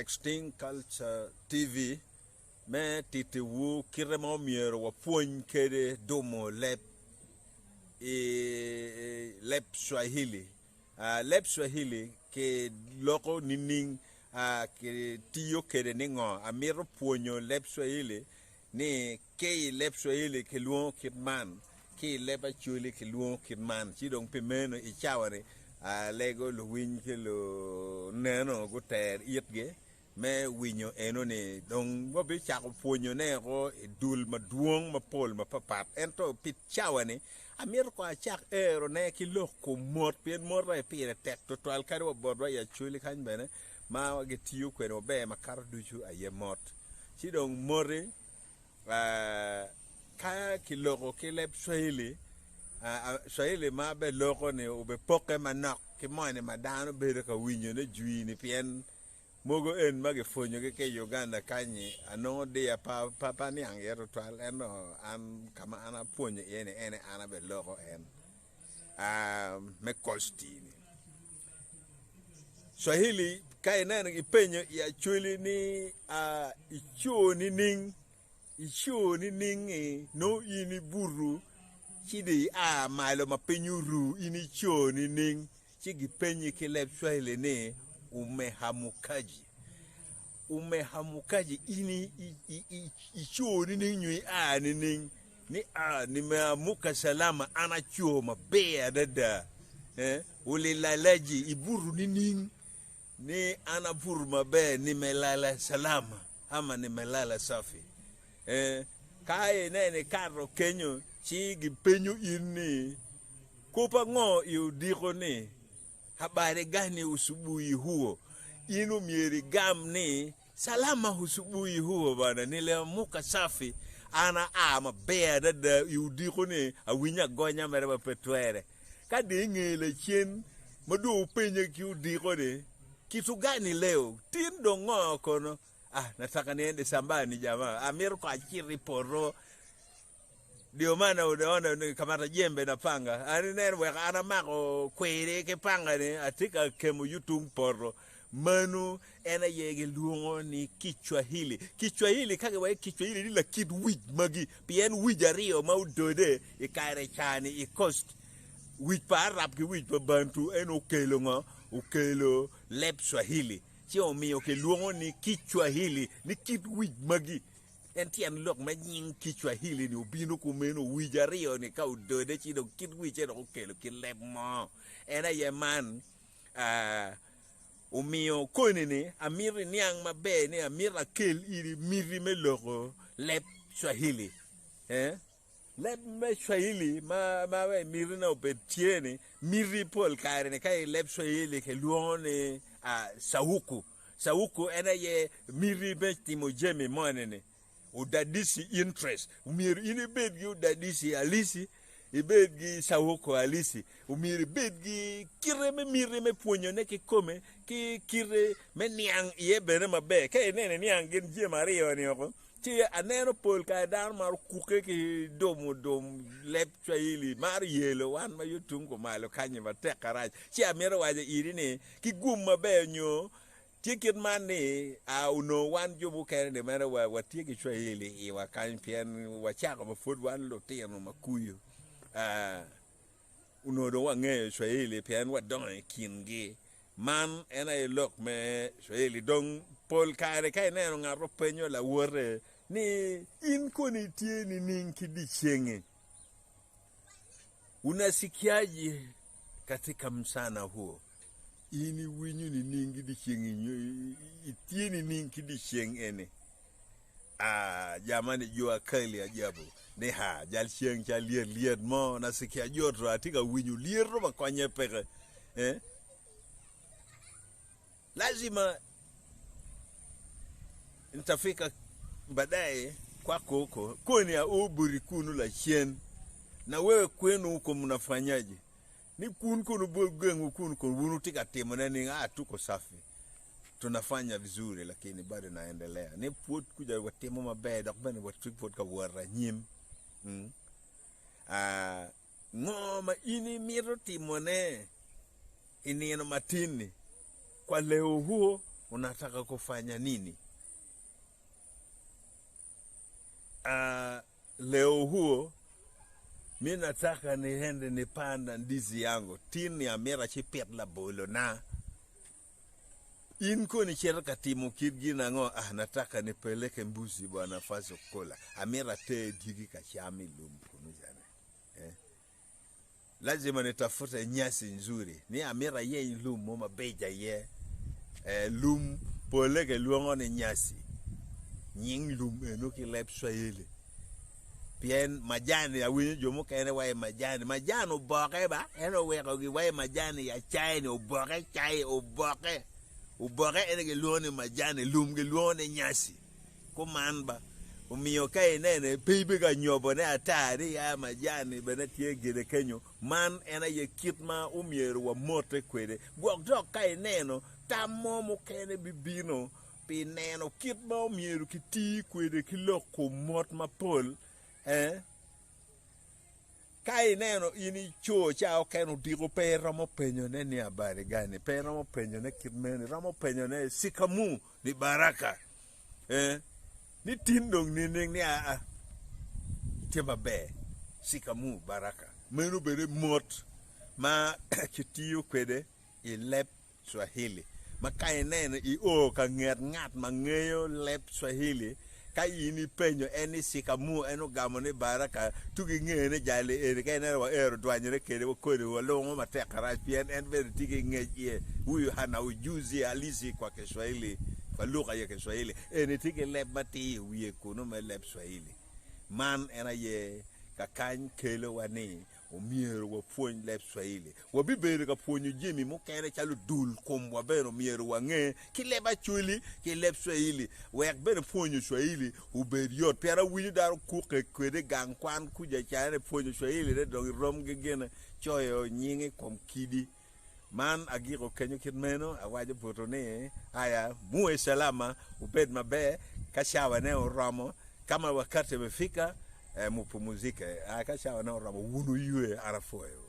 Extinct Culture TV me titiwu kite ma omyero wapwony kede dumo leb i leb Swahili. Leb Swahili kiloko nining? Kitiyo kede ningo? Amito pwonyo leb Swahili ni ki i leb Swahili kilwongo kit man, ki i leb Acholi kilwongo kit man. Ci dong pi meno i cawa-ni alego luwiny ki luneno guter itgi me winyo enoni. Dong wabicako pwonyone woko i dul madwong mapol mapatpat. Ento pi cawa-ni amito kong acak erone ki lok kom mot, pien mot aye pire tek twatwal kadi wa botwa i Acholi kany bene ma gitiyo kwede maber makato ducu aye mot. Ci dong moti ka kiloko ki leb Cwahili, Cwahili ma abeloko-ni obepokke manok ki moni ma dano bedo ka winyone jwi-ni pien mogo en ma gipwonyogi ki i Uganda kany-nyi anongo diya pe aniang iye tutwal ento an ka ma an apwonyo iye-ni en aye an abeloko en. me Kosti-ni. Swahili ka ineno ipenyo i Acholi ni ico nining, ico nining-ngi nongo in ibuto ci dong ia malo ma piny oru in ico nining? Ci gipenyi ki leb Swahili ni umehamukaji. Umehamukaji in ico nining nyo ia nining? Ni a, nimeamuka salama, an aco maber adada. Eh, ulilalaji, ibuto nining? Ni an abuto maber, nimelala salama, ama nimelala safi. Eh, ka ineno ikato kenyo, ci gipenyo in ni, Kop ango i odiko ni, Habari gani usubuhi huo? In omyero igam ni, Salama usubuhi huo bana, niliamuka safi, an aa maber adada i odiko ni awinyo agonya mere ma pe twere. Ka dong inge lacen ma dong wupenye ki odiko ni, Kitu gani leo? Tin dong ngo kono? Ah, nataka niende shambani jamaa, amito kong acit i poto. Ndio maana unaona nikamata jembe na panga. An ineno wek an amako kwiri ki panga-ni, atye ka kemo yo tung poto. Meno en aye gilwongo ni Kicwahili. Kicwahili, ka giwaco Kicwahili ni lakit wic magi, pien wic aryo ma odode i kare ca-ni i Coast, wic pa Arab ki wic pa Bantu en okelo ngo? Okelo leb Cwahili. Ci omiyo kilwongo ni Kicwahili, ni kit wic magi. En tyen lok me nying Kicwahili-ni obino kumeno, wic aryo-ni ka odode ci dong kit wicce dok okelo kit leb mo. En aye man omiyo koni-ni amito iniang maber ni amito akel iri miti me loko leb Cwahili. Leb me Cwahili ma ma mitine obed tye-ni, miti pol kare-ni ka i leb Cwahili kilwongo ni shauku. Shauku en aye miti me timo jami moni-ni, udadisi, interest. Myero in ibed ki udadisi halisi, ibed ki shauku halisi. Myero ibed ki kite me miti me pwonyone kikome ki kite me niang iye bene maber. Ka ineno iniang gin jami aryo-ni oko, ci aneno pol kare dano maro kukke ki dumo dum leb Cwahili, maro yelo wan ma yo tung kumalo kanyi matek karac. Ci amito waco iri ni, ki gum maber nyo tye kit man ni a onongo wan jo mukene ni mere watye ki Cwahili i iwa kany pien wacako ma pwod wan lutino ma kuyo. Onongo dong wangeyo Cwahili pien wadongo i kingi. Man en aye lok me Cwahili. Dong pol kare ka ineno ngat openyo lawote ni, In kono itye nining ki dyeceng-ngi? Unasikiaje katika mchana huo? In iwinyo nining ki dyeceng-ngi nyo itye nining ki dyeceng eni? Aa, jamani jua kali ajabu ni ha, jal ceng ca lyet lyet mo, nasikia joto, atye ka winyo lyeto ma konye peke. Eh? Lazima nitafika baadaye kwako huko koni ao boti kunu lacen na wewe kwenu huko mnafanyaje? Ni kun kono bot gengwu kun kono wun wutye ka timone ni ah tuko safi tunafanya vizuri lakini bado naendelea ni pwod kuca watimo maber dok bene watye pwod ka wot anyim mm. Ah, ngo ma in imito timone i nino matin-ni? Kwa leo huo. Unataka kufanya nini? Ah, leo huo mi nataka niende nipanda ndizi yangu, tin ni amito acipit labolona. In kono icito ka timo kit gin ango? Ah, nataka nipeleke mbuzi bwana Faso kula, amito ater dyegi ka cam i lum kunu cene. Eh? Lazima nitafute nyasi nzuri, ni amito ayeny lum mo mabeco aye. Eh, lum pole kilwongo ni nyasi, nying lum eno ki leb Swahili. Pien majani, awinyo jo mukene waci majani, majan oboke ba, en oweko giwaci majani ya cai ni oboke cai, oboke, oboke ene gilwongo ni majani, lum gilwongo ni nyasi. Kuman ba, omiyo ka inene, pe ibedo ka nyobone ata ni ya majan-ni bene tye gire kenyo. Man en aye kit ma omyero wamote kwede. Gwok dok ka ineno, tam mo mukene bibino pi neno kit ma omyero kiti kwede ki lok kom mot mapol. Eh. Ka ineno in ico ca okene odiko pe iromo penyone ni habari gani, pe iromo penyone kit meno, iromo penyone shikamoo ni baraka, eh, ni tin dong nining ni aa tye maber, shikamoo baraka. Meno obedo mot ma kitiyo kwede i leb Swahili, ma ka ineno io ka nget ngat ma ngeyo leb Swahili, ka in ipenyo en ni Shikamoo, en ogamo ni Baraka, tugi inge ni jali eni ka ineno waero dwanyore kede wakoni walungo matek karac pien en bene tye ki ngec iye, huyu hana ujuzi halisi kwa Kiswahili, kwa lugha ya Kiswahili, eni tye ki leb matir i wiye kunu me leb Swahili. Man en aye kakany kelowa ni Omyero wapwony leb Swahili. Wabibedo ka pwonyo jami mukene calo dul komwa bene omyero wange ki leb Acholi ki leb Swahili wek bene pwonyo Swahili obed yot pien awinyo dano kuke kwede i gang kwan kuca ca ni pwonyo Swahili ne dong irom ki gine coyo nying i kom kidi. Man agiko kenyo kit meno awaco butu ni aya muwe salama wubed maber ka cawa ne oromo kama wakati imefika mupumuzike ka cawa ne oromo wun wuywe an apwoyo.